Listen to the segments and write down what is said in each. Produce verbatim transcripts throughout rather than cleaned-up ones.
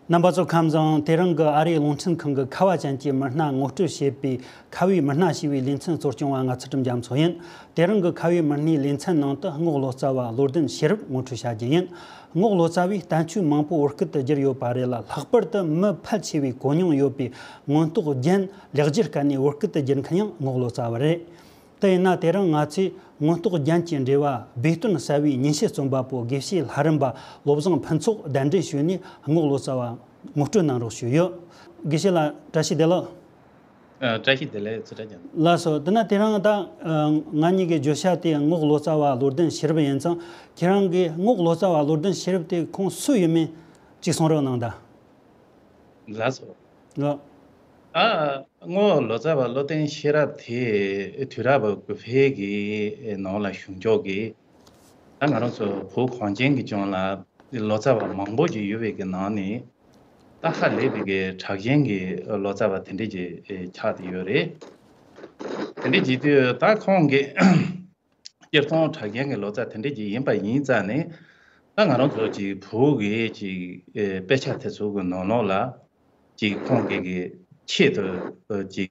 རྣམ་པ་ཚོ་ཁམས་བཟང་། དེ་རིང་གི་ཨ་རིའི་རླུང་འཕྲིན་ཁང་གི་ཁ་བ་ཅན་གྱི་མི་སྣ་ངོ་སྤྲོད་བྱེད་པའི་ཁ་བའི་མི་སྣ་ཞེས་པའི་ལེ་ཚན་གཙོ་སྐྱོང་བ་ང་ཚུལ་ཁྲིམས་རྒྱ་མཚོ་ཡིན། དེ་རིང་གི་ཁ་བའི་མི་སྣའི་ལེ་ཚན་ནང་དུ་རྔོག་ལོ་ཙཱ་བ་བློ་ལྡན་ཤེས་རབ་ངོ་སྤྲོད་བྱ་རྒྱུ་ཡིན། རྔོག་ལོ་ཙཱ་བས་བསྟན་བཅོས་མང་པོ་བོད་སྐད་དུ་བསྒྱུར་ཡོད་པ་རེད་ལ། ལྷག་པར་དུ་མི་ཕལ་ཆེ་བས་གོ་མྱོང་ཡོད་པའི་མངོན་རྟོགས་རྒྱན་ལེགས་སྒྱུར་སྐད་ནས་བོད་སྐད་དུ་བསྒྱུར་མཁན་ཡང་རྔོག་ལོ་ཙཱ་བ་རེད། དེ་ཡིན་ན་དེ་རིང་ང་ཚོས་མངོན་རྟོགས་རྒྱན་གྱི་འགྲེལ་བ་སྦས་དོན་གསལ་བའི་ཉིན་བྱེད་རྩོམ་པ་པོ་དགེ་བཤེས་ལྷ་རམས་པ་བློ་བཟང་ཕུན་ཚོགས་གདན་འདྲེན་ཞུས་ནས་རྔོག་ལོ་ཙཱ་བ་ངོ་སྤྲོད་གནང་རོགས་ཞུས་ཡོད། དགེ་བཤེས་ལགས་བཀྲ་ཤིས་བདེ་ལེགས། ཨ། བཀྲ་ཤིས་བདེ་ལེགས། ཚུལ་ཁྲིམས་རྒྱ་མཚོ། ལགས་སོ། དེ་ན་དེ་རིང་ད་ཨ་ང་གཉིས་ཀྱི་བརྗོད་བྱ་དེ་རྔོག་ལོ་ཙཱ་བ་བློ་ལྡན་ཤེས་རབ་ཡིན་ཙང་། ཁྱེད་རང་གིས་རྔོག་ལོ་ཙཱ་བ་བློ་ལྡན་ཤེས་རབ་དེ་ཁོང་སུ་ཡིན་མིན་ཅིག་གསུང་རོགས་གནང་ད། ལགས་སོ། ལགས། ཨ། རྔོག་ལོ་ཙཱ་བ་བློ་ལྡན་ཤེས་རབ་དེ་དུས་རབས་དགུ་པའི་གི་ནང་ལ་བྱུང་ཆོག་གི། ད་ང་རང་ཚོ་བོད་གངས་ཅན་གྱི་ལྗོངས་ལ་ལོ་ཙཱ་བ་མང་པོ་ཞིག་ཡོད་པའི་གི་ནང་ནས་ད་ཧ་ལས་པའི་གི་གྲགས་ཅན་གྱི་ལོ་ཙཱ་བ་དེ་འདྲས་ཀྱི་ཆགས་བསྡད་ཡོད་རེད། དེ་འདྲས་བྱེད་དུས་ད་ཁོང་གི་སྤྱིར་བཏང་གྲགས་ཅན་གྱི་ལོ་ཙཱ་དེ་འདྲས་ཅིག་ཡིན་པ་ཡིན་ཙང་ནས། ད་ང་རང་ཚོ་ཅིག་བོད་ཀྱི་ཅིག་ཨེ་དཔེ་ཆ་དེ་ཚོ་གི་ནང་ལོགས་ལ་ཅིག་ཁོང་གི་གི་ཆེད་དུ་ཨེ་ཅིག་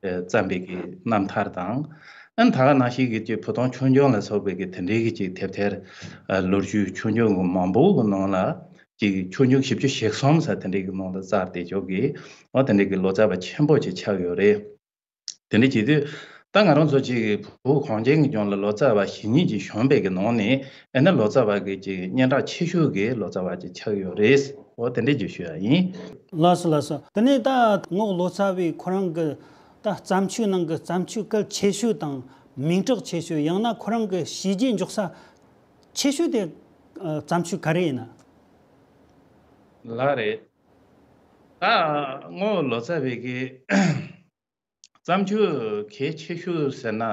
ཨེ་བརྩམས་པའི་གི་རྣམ་ཐར་དང་། ཨ་ནི་ད་ག་ནང་བཞིན་གྱི་ཅིག་བོད་དོན་ཆོས་འབྱུང་ལ་སོགས་པའི་གི་དེ་འདྲའི་གི་ཅིག་དེབ་ཐེར་ཨ་ལོ་རྒྱུས་ཆོས་འབྱུང་གི་མང་པོ་གི་ནང་ལ་ཅིག་ཆོས་འབྱུང་བཞི་བཅུ་ཞེ་གསུམ་ཟེར་དེ་འདྲའི་གི་ནང་ལ་བཙལ་བསྡད་ཆོག་གི། འོ་དེ་འདྲའི་གི་ལོ་ཙཱ་བ་ཆེན་པོ་ཅིག་ཆགས་ཡོད་རེད། དེ་འདྲ་བྱེད་དུས་ད་ང་རང་ཚོ་ཅིག་བོད་གངས་ཅན་གྱི་ལྗོངས་ལ་ལོ་ཙཱ་བ་ཞེ་གཉིས་ཀྱི་བྱོན་པའི་གི་ནང་ནས་ཨེ་ན་ལོ་ཙཱ་བ་གི་ཅིག་སྙན་གྲགས་ཆེ་ཤོས་ཀྱི་ལོ་ཙཱ་བ་ཅིག་ཆགས་ཡོད་རེད། འོ་དེ་འདྲ་ཅིག་ཞུ་ཡ་ཡིན། ལགས་སོ་ལགས་སོ། དེ་ནས་ད་རྔོག་ལོ་ཙཱ་བའི་ཁོ་རང་གི་ད་བརྩམས་ཆོས་ནང་གི་བརྩམས་ཆོས་གལ་ཆེ་ཤོས་དང་མིང་གྲགས་ཆེ་ཤོས། ཡང་ན་ཁོ་རང་གི་བྱས་རྗེས་འཇོག་ས་ཆེ་ཤོས་དེ་ཨ་བརྩམས་ཆོས་ག་རེ་ཡིན་ན། ལགས་རེད། ད་རྔོག་ལོ་ཙཱ་བའི་གི་བརྩམས་ཆོས་གལ་ཆེ་ཤོས་ཟེར་ན།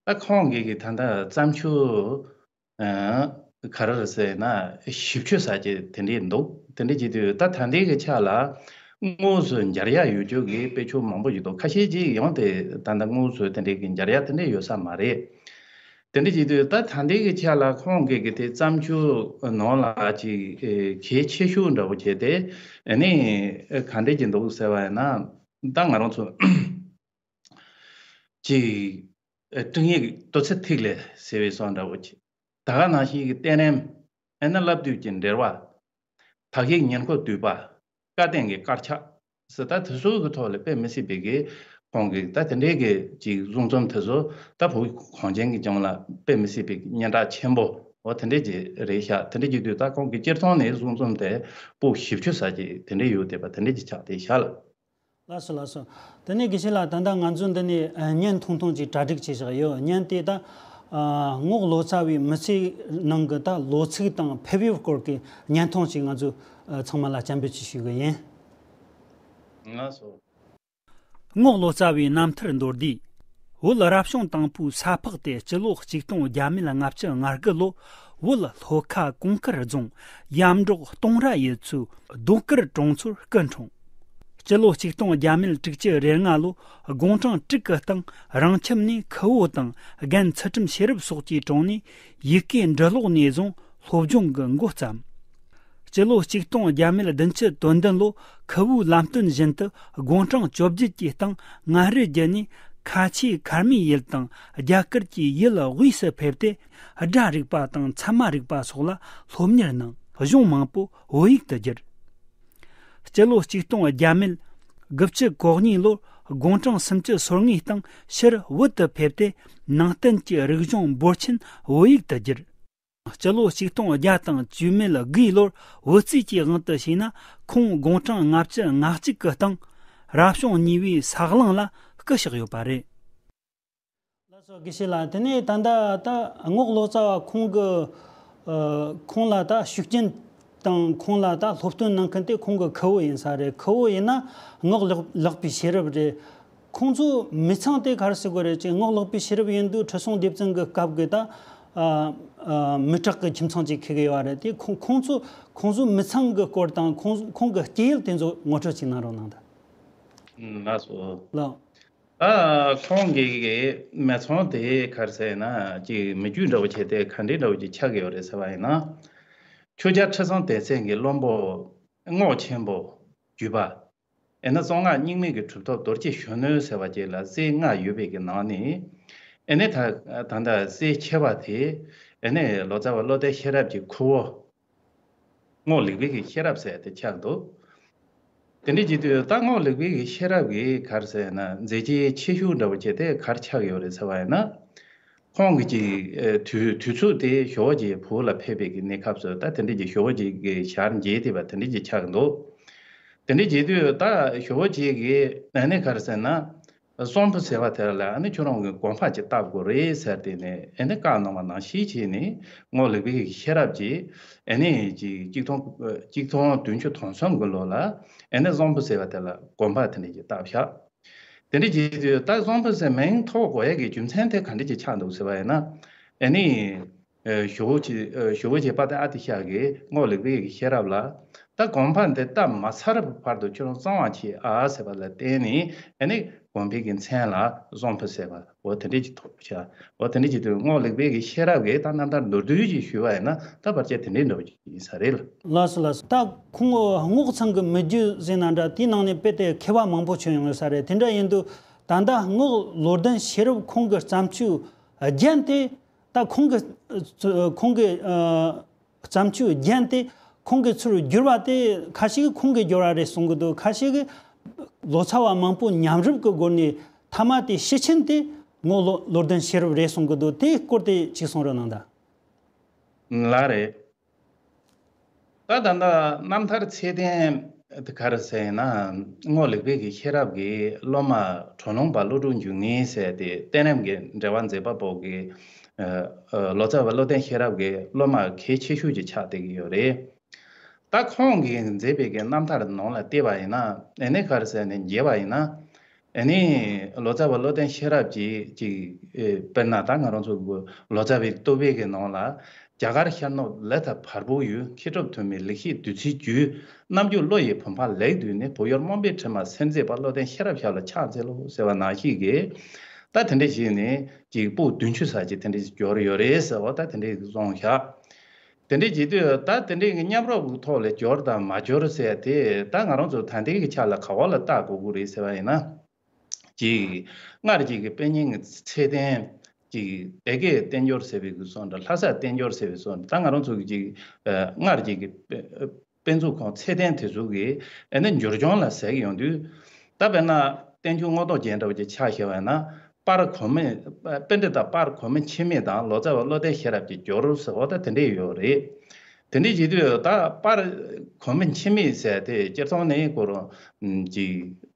ད་ཁོང་གི་གི་ད་ལྟ་བརྩམས་ཆོས་ཨ་ག་རེ་རེད་ཟེར་ན་བཞི་བཅུ་ཙམ་ཅིག་དེ་འདྲས་འདུག། དེ་འདྲས་བྱེད་དུས་ད་ད་ལྟའི་གི་ཆ་ལ་དངོས་སུ་མཇལ་ཡག་ཡོད་རྒྱུ་གི་དཔེ་ཆ་མང་པོ་ཞིག་འདུག། ཁ་ཤས་ཅིག་ཡང་དེ་ད་ལྟ་དངོས་སུ་དེ་འདྲས་གི་མཇལ་ཡག་དེ་འདྲས་ཡོད་ས་མ་རེད། དེ་འདྲས་བྱེད་དུས་ད་ད་ལྟའི་གི་ཆ་ལ་ཁོང་གི་གི་དེ་བརྩམས་ཆོས་ནང་ལ་ཅིག་ཨེ་གལ་ཆེ་ཤོས་འདྲ་བོ་བྱས་ཏེ། ཨ་ནི་ག་འདྲས་ཀྱི་འདུག་ཟེར་བ་ཡིན་ན། ད་ང་རང་ཚོ་ཅིག་ཨེ་སྤྲིང་ཡིག་སྟོད་ཚེ་ཐིག་ལེ་ཟེར་བའི་སོགས་འདྲ་བོ་ཅིག། ད་ག་ནང་བཞིན་གྱི་གཏན་རིམ། ཨེ་ན་བསླབ་བཏུས་ཀྱི་འགྲེལ་པ། དག་ཡིག་ཉེར་མཁོ་བསྡུས་པ། བཀའ་བསྟན་གྱི་དཀར་ཆག་ཟེར། ད་དེ་ཚོ་གི་ཐོག་ལ་དཔེ་མི་སྲིད་པའི་གི་ཁོང་གི་ད་དེ་འདྲའི་གི་ཅིག་གསུང་རྩོམ་དེ་ཚོ་ད་བོད་གངས་ཅན་གྱི་ལྗོངས་ལ་དཔེ་མི་སྲིད་པའི་སྙན་གྲགས་ཆེན་པོ་འོ་དེ་འདྲའི་ཅིག་རེད་ཤག། དེ་འདྲ་བྱེད་དུས་ད་ཁོང་གི་སྤྱིར་བཏང་ནས་གསུང་རྩོམ་དེ་པོ་བཞི་བཅུ་ཙམ་ཅིག་དེ་འདྲའི་ཡོད་བསྡད་པ་དེ་འདྲའི་ཅིག་ཆགས་བསྡད་ཤག་ལགས། ལགས་སོ་ལགས་སོ། དེ་ནས་དགེ་བཤེས་ལགས། ད་ལྟ་ང་ཚོ་འདི་ནས་ཨ་བརྙན་ཐུང་ཐུང་ཅིག་གྲ་སྒྲིག་བྱས་བཞག་ཡོད། བརྙན་དེ་ད་ཨ་རྔོག་ལོ་ཙཱ་བའི་མི་ཚེའི་ནང་གི་ད་ལོ་ཚིགས་དང་ཕེབས་ཡུལ་སྐོར་གྱི་བརྙན་ཐུང་ཅིག་ང་ཚོ་ཨ་ཚང་མ་ལ་སྤྱན་འབུལ་ཅིག་ཞུ་གི་ཡིན། ལགས་སོ། རྔོག་ལོ་ཙཱ་བའི་རྣམ་ཐར་མདོར་བསྡུས། བོད་རབ་བྱུང་དང་པོའི་ས་ཕག་སྟེ་སྤྱི་ལོ་ཆིག་སྟོང་བརྒྱ་མེད་ལྔ་བཅུ་ང་དགུ་ལོ། བོད་ལྷོ་ཁ་གོང་དཀར་རྫོང་ཡམ་འབྲོག་སྟོང་ར་ཡུལ་ཚོའི་རྡོ་དཀར་གྲོང་ཚོར་སྐུ་འཁྲུངས། སྤྱི་ལོ་ཆིག་སྟོང་བརྒྱ་མེད་དྲུག་ཅུ་རེ་ལྔ་ལོ། དགུང་གྲངས་དྲུག་གི་སྟེང་རང་ཁྱིམ་ནས་ཁུ་བོ་དང་རྒན་ཚུལ་ཁྲིམས་ཤེས་རབ་སོགས་ཀྱི་དྲུང་ནས་ཡི་གེ་འབྲི་ཀློག་ནས་བཟུང་སློབ་སྦྱོང་གི་འགོ་བརྩམས། སྤྱི་ལོ་ཆིག་སྟོང་བརྒྱ་མེད་བདུན་ཅུ་དོན་བདུན་ལོ། ཁུ་བོའི་ལམ་སྟོན་བཞིན་དུ་དགུང་གྲངས་བཅོ་བརྒྱད་ཀྱི་སྟེང་མངའ་རིས་བརྒྱུད་ནས་ཁ་ཆེ་མཁར་རྨེའི་ཡུལ་དང་རྒྱ་གར་གྱི་ཡུལ་དབུས་སུ་ཕེབས་ཏེ། སྒྲ་རིག་པ་དང་ཚད་མ་རིག་པ་སོགས་ལ་སློབ་གཉེར་གནང་། གཞུང་མང་པོ་བོད་ཡིག་ཏུ་བསྒྱུར། སྤྱི་ལོ་ཆིག་སྟོང་བརྒྱ་མེད་དགུ་བཅུ་གོ་གཉིས་ལོར་དགུང་གྲངས་སུམ་ཅུ་སོ་ལྔའི་སྟེང་ཕྱིར་བོད་དུ་ཕེབས་ཏེ། ནང་བསྟན་གྱི་རིག་གཞུང་འབོར་ཆེན་བོད་ཡིག་ཏུ་བསྒྱུར། སྤྱི་ལོ་ཆིག་སྟོང་བརྒྱ་དང་བཅུ་མེད་དགུའི་ལོར་བོད་རྩིས་ཀྱི་དབང་དུ་བྱས་ན། ཁོང་དགུང་གྲངས་ལྔ་བཅུ་ང་གཅིག་གི་སྟེང་རབ་བྱུང་གཉིས་པའི་ས་གླང་ལ་སྐུ་གཤེགས་ཡོད་པ་རེད། ལགས་སོ། དགེ་བཤེས་ལགས། དེ་ནས་ད་ལྟ་ད་རྔོག་ལོ་ཙཱ་བ་ཁོང་གི་ཨ་ཁོང་ལ་ད་ཤུགས་རྐྱེན་དང་ཁོང་ལ་ད་སློབ་སྟོན་གནང་མཁན་དེ་ཁོང་གི་ཁུ་བོ་ཡིན་ས་རེད། ཁུ་བོ་ཡིན་ན་རྔོག་ལགས་ལགས་པའི་ཤེས་རབ་རེད། ཁོང་ཚོ་མི་ཚང་དེ་ག་རེ་ཟེར་དགོས་རེད་ཅེ། རྔོག་ལགས་པའི་ཤེས་རབ་ཡིན་དུས་ཁྲི་སྲོང་ལྡེ་བཙན་གྱི་སྐབས་ཀྱི་ད་ཨ་ཨ་མི་དྲག་གི་ཁྱིམ་ཚང་ཅིག་འཁེལ་གི་ཡོད་རེད། དེ་ཁོང་ཁོང་ཚོ་ཁོང་ཚོའི་མི་ཚང་གི་སྐོར་དང་ཁོང་ཁོང་གི་སྐྱེས་ཡུལ་དེ་ཚོ་ངོ་སྤྲོད་ཅིག་གནང་རོགས་གནང་དང་། ལགས་སོ། ལགས། ད་ཁོང་གི་གི་མི་ཚང་དེ་ག་རེ་ཟེར་ན་ཅིག་མི་རྒྱུད་འདྲ་བོ་བྱས་ཏེ་ག་འདྲའི་འདྲ་བོ་ཅིག་ཆགས་ཀྱི་ཡོད་རེད་ཟེར་བ་ཡིན་ན། ཆོས་རྒྱལ་ཁྲི་སྲོང་ལྡེ་བཙན་གྱི་བློན་པོ་ རྔོག་ཆེན་པོ་བརྒྱུད་པ། ཨེ་ན་གཙོ་སྔགས་རྙིང་མའི་གི་གྲུབ་ཐོབ་རྡོ་རྗེ་གཞོན་ནུ་ཟེར་བ་ཅིག་ལ་སྲས་ལྔ་ཡོད་པའི་གི་ནང་ནས། ཨེ་ནས་ད་ད་ལྟ་སྲས་ཆེ་བ་དེ། ཨེ་ནས་ལོ་ཙཱ་བ་བློ་ལྡན་ཤེས་རབ་ཀྱི་ཁུ་བོ། རྔོག་ལེགས་པའི་གི་ཤེས་རབ་ཟེར་དེ་ཆགས་འདུག་དེ་འདྲ་བྱེད་དུས་ད་རྔོག་ལེགས་པའི་གི་ཤེས་རབ་ཀྱིས་ག་རེ་ཟེར་ན། མཛད་རྗེས་ཆེ་ཤོས་འདྲ་བོ་བྱས་ཏེ་ག་རེ་ཆགས་ཡོད་རེད་ཟེར་བ་ཡིན་ན། ཁོང་གི་ཅིག་ཨེ་དུས་དུས་ཚོད་དེ་ཞོ་བོ་རྗེ་བོད་ལ་ཕེབས་པའི་གི་གནས་སྐབས་སུ་ད་དེ་འདྲ་ཅིག་ཞོ་བོ་རྗེ་གི་ཞལ་མཇལ་བསྡད་པ་དེ་འདྲ་ཅིག་ཆགས་འདུག་དེ་འདྲ་བྱེད་དུས་ད་ཞོ་བོ་རྗེ་གིས་ཨ་ནི་ག་རེ་ཟེར་ན། གསོང་ཕུ་ཟེར་བ་དེ་ལ་ཨ་ནི་ཁྱོད་རང་གི་དགོན་པ་ཅིག་བཏབ་དགོས་རེད་ཟེར་ཏེ་ནས་ཨ་ནི་བཀའ་གནང་བ་ནང་བཞིན་བྱས་ནས་རྔོག་ལེགས་པའི་གི་ཤེས་རབ་ཀྱིས་ཨ་ནི་ཅིག་གཅིག་སྟོང་གཅིག་སྟོང་བདུན་ཅུ་དོན་གསུམ་གི་ལོ་ལ་ཨ་ནི་གསོང་ཕུ་ཟེར་བ་དེ་ལ་དགོན་པ་དེ་འདྲ་ཅིག་བཏབ་ཤག་དེ་འདྲ་བྱེད་དུས་ད་གསོང་ཕུ་ཟེར་མིང་ཐོགས་དགོས་ཡ་གི་རྒྱུ་མཚན་དེ་ག་འདྲ་ཅིག་ཆགས་འདུག་ཟེར་བ་ཡིན་ན། ཨ་ནི། ཨེ་ཞོ་བོ་རྗེ་ཨེ་ཞོ་བོ་རྗེ་དཔལ་ལྡན་ཨ་ཏི་ཤ་གིས་རྔོག་ལེགས་པའི་གི་ཤེས་རབ་ལ། ད་དགོན་པ་འདི་བཏབ་མ་ཚར་བར་དུ་ཁྱོད་རང་གཙང་བ་བྱེད་ཨ་ཟེར་བ་ལ་བརྟེན་ནས་ཨ་ནི་དགོན་པའི་གི་མཚན་ལ་གསོང་ཕུ་ཟེར་བ་འོ་དེ་འདྲ་ཅིག་ཐོགས་ཤག་འོ་དེ་འདྲ་ཅིག་དུས་རྔོག་ལེགས་པའི་གི་ཤེས་རབ་ཀྱིས་ད་རྣམ་ཐར་མདོར་བསྡུས་ཅིག་ཞུས་པ་ཡིན་ན་ད་བར་ཆད་དེ་འདྲའི་འདྲ་བོ་ཅིག་ཡིན་ས་རེད་ལ། ལགས་སོ་ལགས་སོ། ད་ཁོང་རྔོག་ཚང་གི་མི་རྒྱུད་ཟེར་ན་འདྲ་དེའི་ནང་ནས་དཔེ་དེ་མཁས་པ་མང་པོ་བྱོན་ཡོང་ཡོད་ས་རེད། དེ་འདྲ་ཡིན་དུས་ད་ལྟ་རྔོག་བློ་ལྡན་ཤེས་རབ་ཁོང་གི་བརྩམས་ཆོས་རྒྱན་དེ། ད་ཁོང་གི་ཁོང་གི་ཨ་བརྩམས་ཆོས་རྒྱན་དེ་ཁོང་གི་ཚུར་བསྒྱུར་བ་དེ་ཁ་ཤས་ཀྱིས་ཁོང་གིས་བསྒྱུར་བ་རེད་གསུང་གི་འདུག་ཁ་ཤས་ཀྱིས་ལོ་ཙཱ་བ་མང་པོ་མཉམ་རུབ་ཀྱི་སྒོ་ནས་ཐ་མ་དེ་ཤེར་ཕྱིན་དེ་རྔོག་བློ་བློ་ལྡན་ཤེས་རབ་རེད་གསུང་གི་འདུག་དེའི་སྐོར་དེ་ཅིག་གསུང་རོགས་གནང་དང་། ལགས་རེད། ད་ད་ལྟ་རྣམ་ཐར་ཚད་ལྡན་དེ་ག་རེ་ཟེར་ན། རྔོག་ལེགས་པའི་གི་ཤེས་རབ་ཀྱི་སློབ་མ་གྲོ་ལུང་པ་ཀླུ་སྒྲུབ་འབྱུང་གནས་ཟེར་ཏེ་བསྟན་རབས་ཀྱི་འགྲེལ་པ་མཛད་པ་པོ་གི་ཨ་ཨ་ལོ་ཙཱ་བ་བློ་ལྡན་ཤེས་རབ་ཀྱི་སློབ་མ་གལ་ཆེ་ཤོས་ཅིག་ཆགས་བསྡད་ཀྱི་ཡོད་རེད། ད་ཁོང་གིས་མཛད་པའི་གི་རྣམ་ཐར་ནང་ལ་བལྟས་པ་ཡིན་ན་ཨ་ནི་ག་རེ་ཟེར་ནས་མཇལ་བ་ཡིན་ན། ཨ་ནི་ལོ་ཙཱ་བ་བློ་ལྡན་ཤེས་རབ་ཀྱིས་ཅིག་ཨེ་དཔེར་ན་ད་ང་རང་ཚོ་གི་ལོ་ཙཱ་བའི་བསྟོད་པའི་གི་ནང་ལ། རྒྱ་གར་ཤར་ནུབ་ལས་མཐའ་བར་པོ་ཡུལ། མཁས་གྲུབ་ཐོན་མིའི་ལེགས་བཤད་བདུད་རྩིའི་རྒྱུད། རྣམ་འགྱུར་བློ་ཡི་བུམ་པ་ལེགས་བཏུད་ནས། བོད་ཡུལ་རྨོངས་པའི་དྲི་མ་སེལ་མཛད་པ། བློ་ལྡན་ཤེས་རབ་ཞབས་ལ་ཕྱག་འཚལ་ལོ། ཟེར་བ་ནང་བཞིན་གྱི། ད་དེ་འདྲ་བྱས་ནས་ཅིག་པོད་བདུན་ཅུ་ཙམ་ཅིག་དེ་འདྲ་ཞིག་འབྱོར་ཡོད་རེད་ཟེར་བ་ད་དེ་འདྲ་ཞིག་གསུངས་བཞག་དེ་འདྲ་བྱེད་དུས་ད་དེ་འདྲའི་གི་མཉམ་རོགས་ཀྱི་ཐོག་ལ་འབྱོར་དང་མ་འབྱོར་ཟེར་དེ་ད་ང་རང་ཚོ་ད་ལྟའི་གི་ཆ་ལ་ག་བ་ལ་བལྟ་དགོས་ཀྱི་རེད་ཟེར་བ་ཡིན་ན། ཅིག་སྔར་གྱི་གི་དཔེ་རྙིང་གི་ཚད་ལྡན་ཅིག་སྡེ་དགེ་བསྟན་འབྱོར་ཟེར་བའི་གི་སོགས་འདྲ། ལྷ་ས་བསྟན་འབྱོར་ཟེར་བའི་སོགས་འདྲ། ད་ང་རང་ཚོ་གི་ཅིག་ཨ་སྔར་གྱི་གི་དཔེ་དཔེ་མཛོད་ཁང་ཚད་ལྡན་དེ་ཚོ་གི་ཨ་ནི་འབྱོར་ལྗོངས་ལ་ཟེར་གི་ཡོང་དུས། ད་དཔེར་ན་བསྟན་འགྱུར་རྔོག་སྟོན་རྒྱན་འདྲ་བོ་ཅིག་ཆ་བཞག་པ་ཡིན་ན། པར་གོང་མའི་པཎྜི་ཏ་པར་གོང་མའི་འཆི་མེད་དང་ལོ་ཙཱ་བ་བློ་ལྡན་ཤེས་རབ་ཀྱི་སྦྱོར་ཟེར་བ་ད་དེ་འདྲས་ཡོད་རེད། དེ་འདྲས་བྱེད་དུས་ད་པར་གོང་མའི་འཆི་མེད་ཟེར་དེ་སྤྱིར་བཏང་ནས་ཁོ་རང་གི་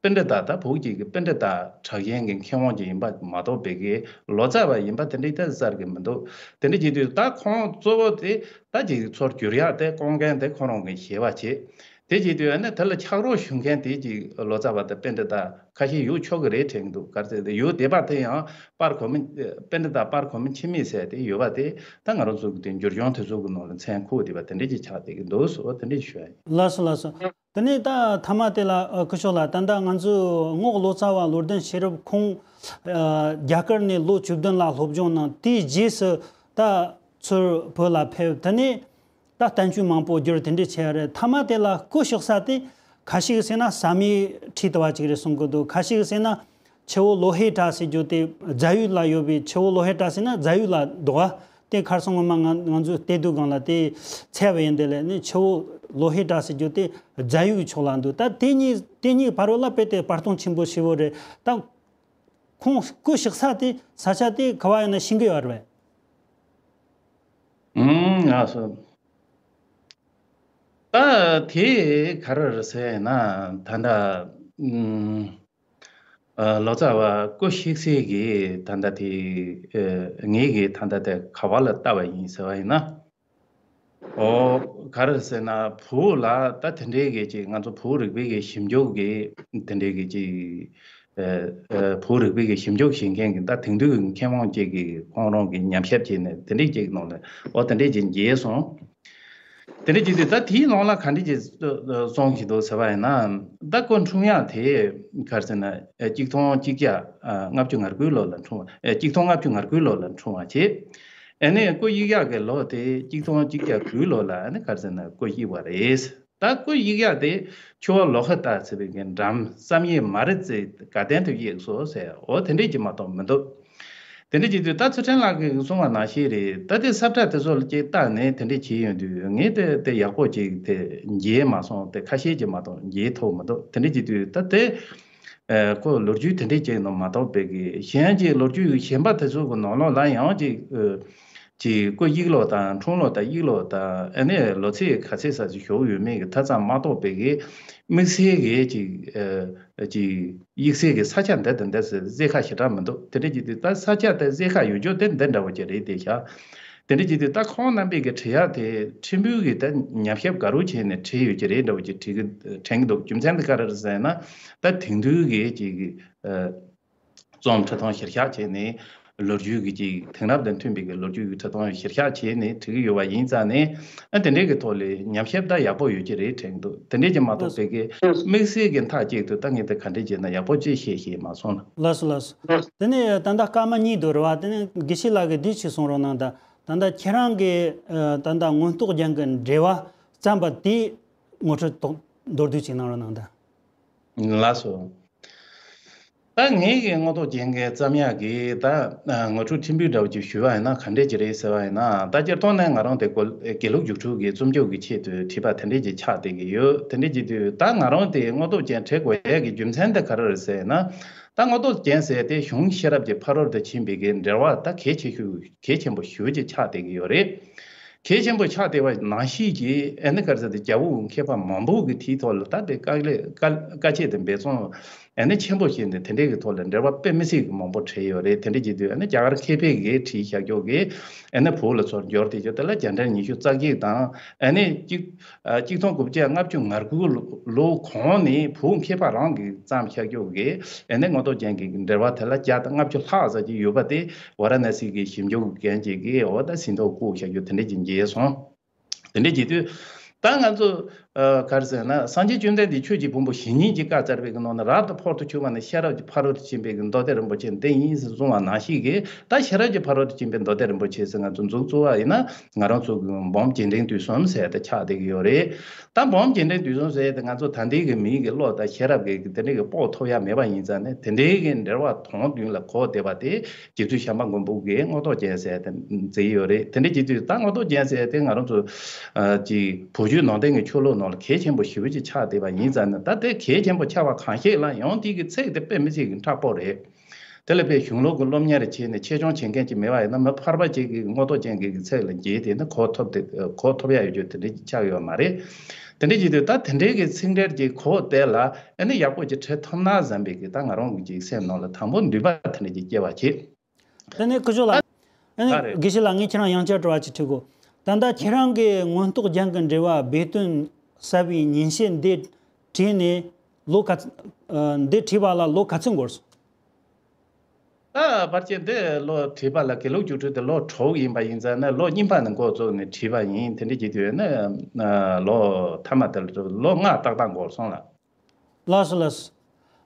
པཎྜི་ཏ་ད་བོད་ཀྱི་པཎྜི་ཏ་གྲགས་ཅན་གྱི་མཁས་དབང་ཅིག་ཡིན་པ་མ་གཏོགས་པའི་གི་ལོ་ཙཱ་བ་ཡིན་པ་དེ་འདྲས་ད་གསལ་གི་མི་འདུག་དེ་འདྲས་བྱེད་དུས་ད་ཁོང་གཙོ་བོ་དེ་ད་ཅིག་ཚུར་བསྒྱུར་ཡག་དེ་སྐོང་མཁན་དེ་ཁོ་རང་གི་ཞེ་བ་བྱེད། དེ་བྱེད་དུས་ཨ་ནི་དེ་ལ་ཕྱག་རོགས་ཞུ་མཁན་དེ་ཅིག་ལོ་ཙཱ་བ་དང་པཎྜི་ཏ་ཁ་ཤས་ཡོད་ཆོག་གི་རེད་དྲན་གི་འདུག་ག་རེ་ཟེར་ཏེ་ཡོད་བསྡད་པ་དེ་ཡང་པར་གོང་མའི་པཎྜི་ཏ་པར་གོང་མའི་འཆི་མེད་ཟེར་དེ་ཡོད་པ་དེ་ད་ང་རང་ཚོ་གི་དེ་འབྱོར་ལྗོངས་དེ་ཚོ་གི་ནང་ལ་མཚན་འཁོད་བསྡད་པ་དེ་འདྲས་ཅིག་ཆགས་བསྡད་ཀྱི་འདུག་ཟེར་བ་དེ་འདྲས་ཞུ་ཡ་ཡིན། ལགས་སོ་ལགས་སོ། དེ་ནས་ད་ཐ་མ་དེ་ལ་ཨ་སྐུ་ཞབས་ལགས་ད་ལྟ་ང་ཚོས་རྔོག་ལོ་ཙཱ་བ་བློ་ལྡན་ཤེས་རབ་ཁོང་ཨ་རྒྱ་གར་ནས་ལོ་བཅུ་བདུན་ལ་སློབ་སྦྱོང་གནང་། དེའི་རྗེས་སུ་ད་ཚུར་བོད་ལ་ཕེབས། དེ་ནས་ད་བསྟན་བཅོས་མང་པོ་བསྒྱུར་དེ་འདྲས་བྱས་རེད། ཐ་མ་དེ་ལ་སྐུ་གཤེགས་ས་དེ་ཁ་ཤས་ཀྱིས་ཟེར་ན་བསམ་ཡས་ཁྲིད་དུ་བ་ཅིག་རེད་གསུང་གི་འདུག་ཁ་ཤས་ཀྱིས་ཟེར་ན་ཆུ་བོ་ལོ་ཧེ་བྲག་ཟེར་རྒྱུ་དེ་རྫ་ཡུལ་ལ་ཡོད་པའི་ཆུ་བོ་ལོ་ཧེ་བྲག་ཟེར་ན་རྫ་ཡུལ་ལ་འདུག་ག་དེ་ཁར་སོང་ངོ་མ་ང་ང་ཚོའི་བལྟས་དུས་སྒང་ལ་དེ་ཚད་པ་ཡིན་དེ་ལས་ནི་ཆུ་བོ་ལོ་ཧེ་བྲག་ཟེར་རྒྱུ་དེ་རྫ་ཡུལ་གྱི་ཕྱོགས་ལ་འདུག་ད་དེ་གཉིས་དེ་གཉིས་བར་བ་ལ་དཔེ་དེ་བར་སྟོང་ཆེན་པོ་ཞེ་བོ་རེད། ད་ཁོང་སྐུ་གཤེགས་ས་དེ་ས་ཆ་དེ་ག་བ་ཡིན་ན་ཤེས་ཀྱི་ཡོད་རེད། ཨུམ་ལགས་སོ། ད་དེ་ག་རེ་རེད་ཟེར་ན་ད་ལྟ་ཨུམ། ཨ་ལོ་ཙཱ་བ་སྐུ་གཤེགས་ཚེ་གི་ད་ལྟ་དེ་ཨ་ངེད་ཀྱིས་ད་ལྟ་དེ་ག་བ་ལ་བལྟ་བ་ཡིན་ཟེར་བ་ཡིན་ན། ཨོ་ག་རེ་ཟེར་ན་བོད་ལ་ད་དེ་འདྲའི་གི་ཅིག་ང་ཚོ་བོད་རིག་པའི་གི་ཞིབ་འཇུག་གི་དེ་འདྲའི་གི་ཅིག་ཨ་ཨ་བོད་རིག་པའི་གི་ཞིབ་འཇུག་བྱེད་མཁན་གི་ད་དེང་དུས་ཀྱི་མཁས་དབང་ཅིག་གི་ཁོང་རང་གི་ཉམས་ཞིབ་བྱས་ནས་དེ་འདྲའི་ཅིག་ནང་ལ་ཨོ་དེ་འདྲའི་ཅིག་མཇལ་སོང་། དེ་འདྲ་བྱེད་དུས་ད་དེའི་ནང་ལ་ག་འདྲ་ཅིག་གསུང་གི་འདུག་ཟེར་བ་ཡིན་ན། ད་སྐུ་འཁྲུངས་ཡག་དེ་ག་རེ་ཟེར་ན་གཅིག་སྟོང་གཅིག་བརྒྱ་ལྔ་བཅུ་ང་དགུའི་ལོ་ལ་འཁྲུངས་པ། གཅིག་སྟོང་ལྔ་བཅུ་ང་དགུའི་ལོ་ལ་འཁྲུངས་པ་བྱས། ཨ་ནི་སྐུ་གཡུག་ཡག་གི་ལོ་དེ་གཅིག་སྟོང་གཅིག་བརྒྱ་དགུའི་ལོ་ལ་ཨ་ནི་ག་རེ་ཟེར་ན་སྐུ་གཡུག་པ་རེད། ད་ཀོ་ཡིག་ཡག་དེ་ཆུ་བ་ལོ་ཁ་བཏགས་ཟེར་བའི་གི་འགྲམ་བསམ་ཡས་མ་རི་རྩེ་དགའ་ལྡན་དུ་གཡུགས་སོ་ཟེར། འོ་དེ་འདྲས་ཀྱི་མ་གཏོགས་མི་འདུག་དེ་འདྲས་ཀྱི་དུས་ད་ཚུལ་ཁྲིམས་ལགས་ཀྱིས་གསུངས་པ་ནང་བཞིན་རེད། ད་དེ་ས་བཀྲ་དེ་ཚོ་ལ་ཅིག་བལྟས་ནས་དེ་འདྲས་བྱས་ཡོང་དུས་ངས་དེ་དེ་ཡག་པོ་ཅིག་དེ་མཇལ་མ་སོང་། དེ་ཁ་ཤས་ཀྱིས་མ་གཏོགས་མཇལ་ཐུབ་མི་འདུག་དེ་འདྲས་ཀྱི་དུས་ད་དེ་ཨ་ཁོ་ལོ་རྒྱུས་དེ་འདྲས་ཅིག་ནང་མ་གཏོགས་པའི་གི་གཞན་གྱི་ལོ་རྒྱུས་གཞན་པ་དེ་ཚོ་གི་ནང་ལོགས་ལ་ཡང་ཅིག་ཨ་ཅིག་ཀོ་ཡིག་ལོགས་དང་འཁྲུངས་ལོགས་དང་ཡིག་ལོགས་དང་ཨ་ནི་ལོ་ཚིགས་ག་ཚད་ཙམ་ཞིག་བཞུགས་ཡོད་མེད་ཀྱི་ཐ་ཚང་མ་གཏོགས་པའི་གི་དམིགས་བསལ་གྱི་ཅིག་ཨ་ཅིག་དམིགས་བསལ་གྱི་ས་ཆ་འདི་དང་འདི་ཟེར་གསལ་ཁ་ཞེ་དྲག་མི་འདུག་དེ་འདྲ་ཅིག་དུས་ད་ས་ཆ་དེ་གསལ་ཁ་ཡོད་རྒྱུ་དེ་འདི་འདྲ་བོ་ཅིག་རེད། དེ་ཤག་དེ་འདྲ་ཅིག་དུས་ད་ཁོང་རྣམ་པས་ཀྱི་བྲིས་ཡག་དེ་ཕྲན་བུ་གི་ད་ཉམས་ཞིབ་ག་རུ་བྱས་ནས་བྲིས་ཡོད་ཀྱི་རེད་འདྲ་བོ་ཅིག་བྲིས་གི་དྲན་གི་འདུག་རྒྱུ་མཚན་དེ་ག་རེ་རེད་ཟེར་ན། ད་དེང་དུས་ཀྱི་ཅིག་ཨ་རྩོམ་ཁྲི་སྟོང་གཞིར་བཞག་བྱས་ནས་ལོ་རྒྱུས་ཀྱི་ཅིག་དེང་རབས་དང་མཐུན་པའི་གི་ལོ་རྒྱུས་ཀྱི་ཁྲི་སྟོང་གཞིར་བཞག་བྱས་ནས་བྲིས་ཀྱི་ཡོད་པ་ཡིན་ཙང་ནས། ཨ་དེ་འདྲའི་གི་ཐོག་ལ་ཉམས་ཞིབ་ད་ཡག་པོ་ཡོད་ཀྱི་རེད་དྲན་འདུག་དེ་འདྲའི་གི་མ་གཏོགས་པའི་གི་དམིགས་བསལ་གྱི་མཐའ་གཅིག་ཏུ་ད་ངས་དེ་ག་འདྲས་བྱས་ན་ཡག་པོ་ཅིག་ཤེས་ཤེས་མ་སོང་ལ། ལགས་སོ་ལགས་སོ། དེ་ནས་ད་ལྟ་སྐར་མ་གཉིས་འདུག་རེད་བ། དེ་ནས་དགེ་བཤེས་ལགས་ཀྱིས་འདི་ཞིག་གསུང་རོགས་གནང་དང་། ད་ལྟ་ཁྱེད་རང་གིས་ཨ་ད་ལྟ་མངོན་རྟོགས་རྒྱན་གྱི་འགྲེལ་པ་བརྩམས་པ་དེའི་ངོ་སྤྲོད་ཏོག་མདོར་བསྡུས་ཅིག་གནང་རོགས་གནང་དང་། ལགས་སོ། ད་ངེད་ཀྱི་མངོན་རྟོགས་རྒྱན་གྱི་བརྩམས་ཡག་གི་ད་ངོ་སྤྲོད་ཕྲན་བུ་འདྲ་བོ་ཅིག་ཞུས་པ་ཡིན་ན་ག་འདྲས་ཅིག་རེད་ཟེར་བ་ཡིན་ན། ད་སྤྱིར་བཏང་ནས་ང་རང་དེ་དགེ་ལུགས་རྒྱུགས་སྤྲོད་ཀྱི་རྩོམ་སྐྱོར་གྱི་ཆེད་དུ་བྲིས་པ་དེ་འདྲས་ཅིག་ཆགས་བསྡད་ཀྱི་ཡོད། དེ་འདྲས་ཅིག་དུས་ད་ང་རང་དེ་མངོན་རྟོགས་རྒྱན་བྲི་དགོས་ཡག་གི་རྒྱུ་མཚན་དེ་ག་རེ་རེད་ཟེར་ན། ད་མངོན་རྟོགས་རྒྱན་ཟེར་དེ་གཞུང་ཤེས་རབ་ཀྱི་ཕ་རོལ་ཏུ་ཕྱིན་པའི་གི་འགྲེལ་པ་ད་གལ་ཆེ་ཤོས་གལ་ཆེན་པོ་ཞེ་པོ་ཅིག་ཆགས་བསྡད་ཀྱི་ཡོད་རེད། གལ་ཆེན་པོ་ཆགས་བསྡད་པ་ནང་བཞིན་གྱི་ཨ་ནི་ག་རེ་ཟེར་ཏེ་རྒྱལ་པོ་མཁས་པ་མང་པོ་གི་དེའི་ཐོག་ལ་ད་དེ་དཀའ་ལས་དཀའ་དཀའ་སྤྱད་དེ་འབད་བརྩོན་ཨ་ནི་ཆེན་པོ་བྱས་ནས་དེ་འདྲའི་གི་ཐོག་ལ་འགྲེལ་པ་དཔེ་མི་སྲིད་ཀྱི་མང་པོ་བྲིས་ཡོད་རེད། དེ་འདྲ་བྱེད་དུས་ཨ་ནི་རྒྱ་གར་མཁས་པའི་གིས་བྲིས་བཞག་ཀྱོག་གི་ཨ་ནི་བོད་ལ་ཚུར་འབྱོར་ཏེ་ཀྱོག་དེ་ལ་རྒྱལ་ཕྲན་ཉི་ཤུ་རྩ་གཅིག་དང་ཨ་ནི་གཅིག་ཨ་གཅིག་སྟོང་དགུ་བརྒྱ་ལྔ་བཅུ་ང་དགུ་ལོ་གོང་ནས་བོད་མཁས་པ་རང་གིས་བརྩམས་བཞག་ཀྱོག་གི་ཨ་ནི་མངོན་རྟོགས་རྒྱན་གྱི་འགྲེལ་པ་དེ་ལ་བརྒྱ་དང་ལྔ་བཅུ་ལྷག་ཙམ་ཅིག་ཡོད་པ་དེ། ཝཱ་ར་ཎ་སི་གི་ཞིབ་འཇུག་མཁན་ཅིག་གིས་འོ་ད་ཟིན་ཐོ་བཀོད་བཞག་རྒྱུ་དེ་འདྲ་ཅིག་མཇལ་སོང་། དེ་འདྲ་བྱེད་དུས་ད་ང་ཚོ་ཨ་ག་རེ་ཟེར་ན། སངས་རྒྱས་བཅོམ་ལྡན་འདས་ཆོས་ཀྱི་ཕུང་པོ་ཞེ་གཉིས་ཀྱིས་བཀའ་སྩལ་བའི་གི་ནང་ན་རབ་ཏུ་ཕར་དུ་ཕྱུང་བ་ནི་ཤེས་རབ་ཀྱི་ཕ་རོལ་ཏུ་ཕྱིན་པའི་གི་མདོ་སྡེ་རིན་པོ་ཆེ་འདི་ཡིན་ཟེར་གསུངས་པ་ནང་བཞིན་གྱི་ད་ཤེས་རབ་ཀྱི་ཕ་རོལ་ཏུ་ཕྱིན་པའི་མདོ་སྡེ་རིན་པོ་ཆེ་ཟེར་ང་ཚོ་མཛུབ་བཙུགས་པ་ཡིན་ན་ང་རང་ཚོ་གི་འབུམ་རྒྱས་འབྲིང་བསྡུས་གསུམ་ཟེར་ཏེ་ཆགས་བསྡད་ཀྱི་ཡོད་རེད། ད་འབུམ་རྒྱས་འབྲིང་བསྡུས་གསུམ་ཟེར་ཏེ་ང་ཚོ་ད་ལྟའི་གི་མིའི་གི་བློ་དང་ཤེས་རབ་ཀྱི་དེ་འདྲའི་གི་དཔོག་ཐུབ་ཡ་མེད་པ་ཡིན་ཙང་ནས། དེ་འདྲའི་གི་འགྲེལ་པ་དོན་བདུན་ལ་གོ་བསྡད་པ་དེ་རྗེ་བཙུན་བྱམས་པ་མགོན་པོ་གིས་མངོན་རྟོགས་རྒྱན་ཟེར་ཏེ་མཛད་ཡོད་རེད། དེ་འདྲ་བྱེད་དུས་ད་མངོན་རྟོགས་རྒྱན་ཟེར་ཏེ་ང་རང་ཚོ་ཨ་ཅིག་བོད་བརྒྱུད་ནང་བསྟན་གྱི་ཆོས་ལུགས་ནང་ལ་གལ་ཆེན་པོ་ཞེ་པོ་ཅིག་ཆགས་བསྡད་པ་ཡིན་ཙང་ནས། ད་དེ་གལ་ཆེན་པོ་ཆགས་པ་གང་ཞིག་ལ་ཡང་དེ་གི་ཚིག་དེ་དཔེ་མི་སྲིད་ཀྱི་མཁྲེགས་པོ་རེད། དེ་ལ་དཔེ་གཞུང་ལུགས་ཀྱི་སློབ་གཉེར་བྱས་ནས་ཆེད་སྦྱོང་བྱེད་མཁན་ཅིག་མེད་པ་ཡིན་ན། མི་ཕལ་པ་ཅིག་གིས་མངོན་རྟོགས་རྒྱན་གྱི་ཚིག་ལ་འགྱེལ་ཏེ་ནི་གོ་ཐུབ་དེ་གོ་ཐུབ་ཡ་ཡོད་རྒྱུ་དེ་འདྲ་ཅིག་ཆགས་ཡོད་མ་རེད། དེ་འདྲ་བྱེད་དུས་ད་དེ་འདྲའི་གི་ཚིག་འགྲེལ་གྱི་གོ་དེ་ལ་ཨ་ནི་ཡག་པོ་ཅིག་བྲི་ཐུབ་ན་བསམ་པའི་གི་ད་ང་རང་གི་ཅིག་སེམས་ནང་ལ་དང་པོ་འདུན་པ་དེ་འདྲ་ཅིག་སྐྱེ་བ་བྱེད། དེ་ནས་སྐུ་ཞབས་ལགས། ཨ་ནི་ཨ་རེད། དགེ་བཤེས་ལགས། ངས་ཁྱེད་རང་ཡང་བསྐྱར་དྲི་བ་ཅིག་དྲི་དགོས། ད་ལྟ་ཁྱེད་རང་གིས་མངོན་རྟོགས་རྒྱན་གྱི་འགྲེལ་པ་སྦས་དོན་གསལ་བའི་ཉིན་བྱེད་འདི་བྲིས་ནས་ལོ་ག་ཚ་ཨ་འདི་བྲིས་པ་ལ་ལོ་ག་ཚོད་འགོར་སོང་། ད་ཕལ་ཆེར་འདི་ལོ་བྲིས་པ་ལ་དགེ་ལུགས་རྒྱུགས་སྤྲོད་དེ་ལོ་དྲུག་ཡིན་པ་ཡིན་ཙང་ནས། ལོ་གཉིས་པ་ནས་འགོ་བཙུགས་ནས་བྲིས་པ་ཡིན། དེ་འདྲ་བྱེད་དུས་ནི་ལོ་མཐའ་མ་དེ་ལ་ལོ་ལྔ་ཏག་ཏག་འགོར་སོང་ལ། ལགས་སོ་ལགས་སོ།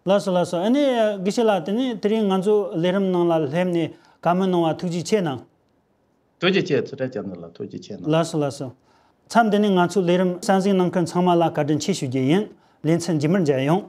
ལགས་སོ་ལགས་སོ། ཨ་ནི་དགེ་བཤེས་ལགས། དེ་ནས་དེ་རིང་ང་ཚོ་ལས་རིམ་ནང་ལ་སླེབས་ནས་བཀའ་མོལ་གནང་བ་ཐུགས་རྗེ་ཆེ་གནང་། ཐུགས་རྗེ་ཆེ། ཚུལ་ཁྲིམས་རྒྱ་མཚོ་ལགས་ཐུགས་རྗེ་ཆེ་གནང་། ལགས་སོ་ལགས་སོ། མཚམས་འདི་ནས་ང་ཚོའི་ལས་རིམ་གསན་གཟིགས་གནང་མཁན་ཚང་མ་ལ་བཀའ་དྲིན་ཆེ་ཞུ་རྒྱུ་ཡིན། ལེ་ཚན་རྗེས་མར་མཇལ་ཡོང་།